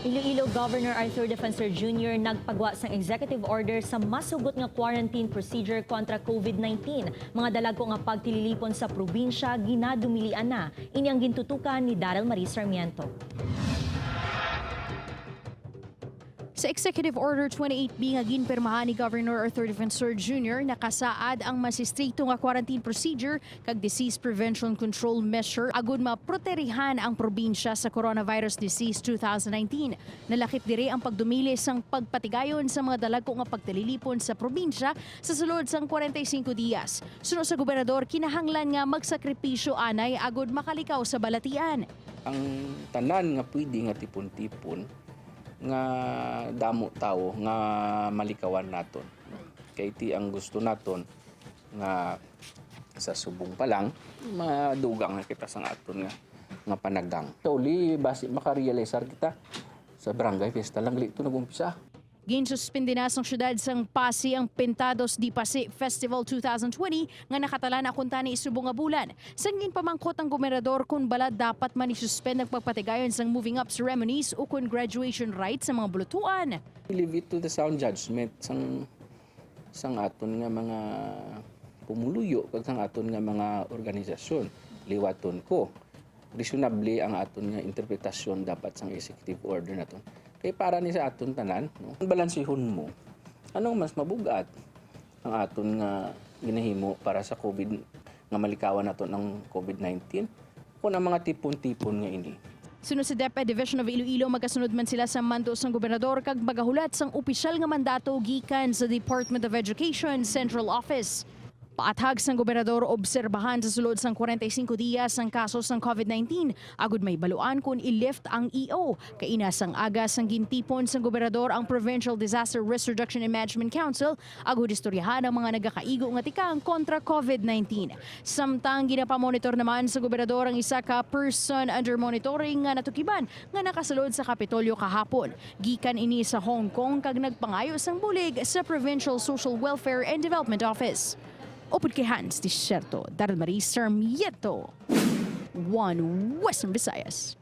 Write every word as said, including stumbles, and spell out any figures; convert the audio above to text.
Iloilo Governor Arthur Defensor Junior nagpagwa sang executive order sa mas hugot nga quarantine procedure kontra COVID nineteen. Mga dalagko nga pagtililipon sa probinsya ginadumilian na. Ini ang gintutukan ni Daryl Marie Sarmiento. Sa Executive Order twenty-eight B nga ginpirmahan ni Governor Arthur Defensor Junior, nakasaad ang mas estrikto nga quarantine procedure kag disease prevention control measure agud maprotehihan ang probinsya sa coronavirus disease two thousand nineteen. Nalakip diri ang pagdumili sang pagpatigayon sa mga dalagko nga pagtililipon sa probinsya sa sulod sang kwarenta y singko diyas. Suno sa gobernador, kinahanglan nga magsakripisyo anay agud makalikaw sa balatian. Ang tanan nga pwede nga tipon-tipon nga damo tawo nga malikawan naton. Kay ti ang gusto naton nga sa subong pa lang, madugang na kita sang aton nga, nga panagang. Sa uli, basi makarealisar kita, sa barangay fiesta lang gali ito nag-umpisa. Ginsuspindi na sang siyudad sang Passi ang Pintados di Passi Festival two thousand twenty nga nakatala na kuntani subong nga bulan. Sang ginpamangkot ang gobernador kon bala dapat man isuspend ang pagpatigayon sang moving up ceremonies ukon graduation rites sa mga bulutuan. We leave it to the sound judgment sang, sang aton nga mga pumuluyo kag sang aton nga mga organisasyon. Liwaton ko, reasonable ang aton nga interpretasyon dapat sang executive order naton. Kay para ni sa aton tanan, no? Balansihon mo, anong mas mabugat ang aton nga ginahimo para sa COVID, nga malikawan naton ang COVID nineteen, kun ang mga tipon-tipon nga ini? Suno sa DepEd Division of Iloilo, magasunod man sila sa mando sang gobernador kag magahulat sang opisyal nga mandato gikan sa Department of Education Central Office. Paathag sang gobernador, obserbahan sa sulod sang kwarenta y singko diyas ang kaso sang COVID nineteen agud mahibaluan kon i-lift ang E O. Kaina sang aga sang gintipon sang gobernador ang Provincial Disaster Risk Reduction and Management Council agud istoryahan ang mga nagakaigo nga tikang kontra COVID nineteen. Samtang ginapamonitor naman sa gobernador ang isa ka person under monitoring nga natukiban nga nakasulod sa Kapitolyo kahapon. Gikan ini sa Hong Kong kag nagpangayo sang bulig sa Provincial Social Welfare and Development Office. Upod kay Hans Desierto, Daryl Marie Sarmiento, One Western Visayas.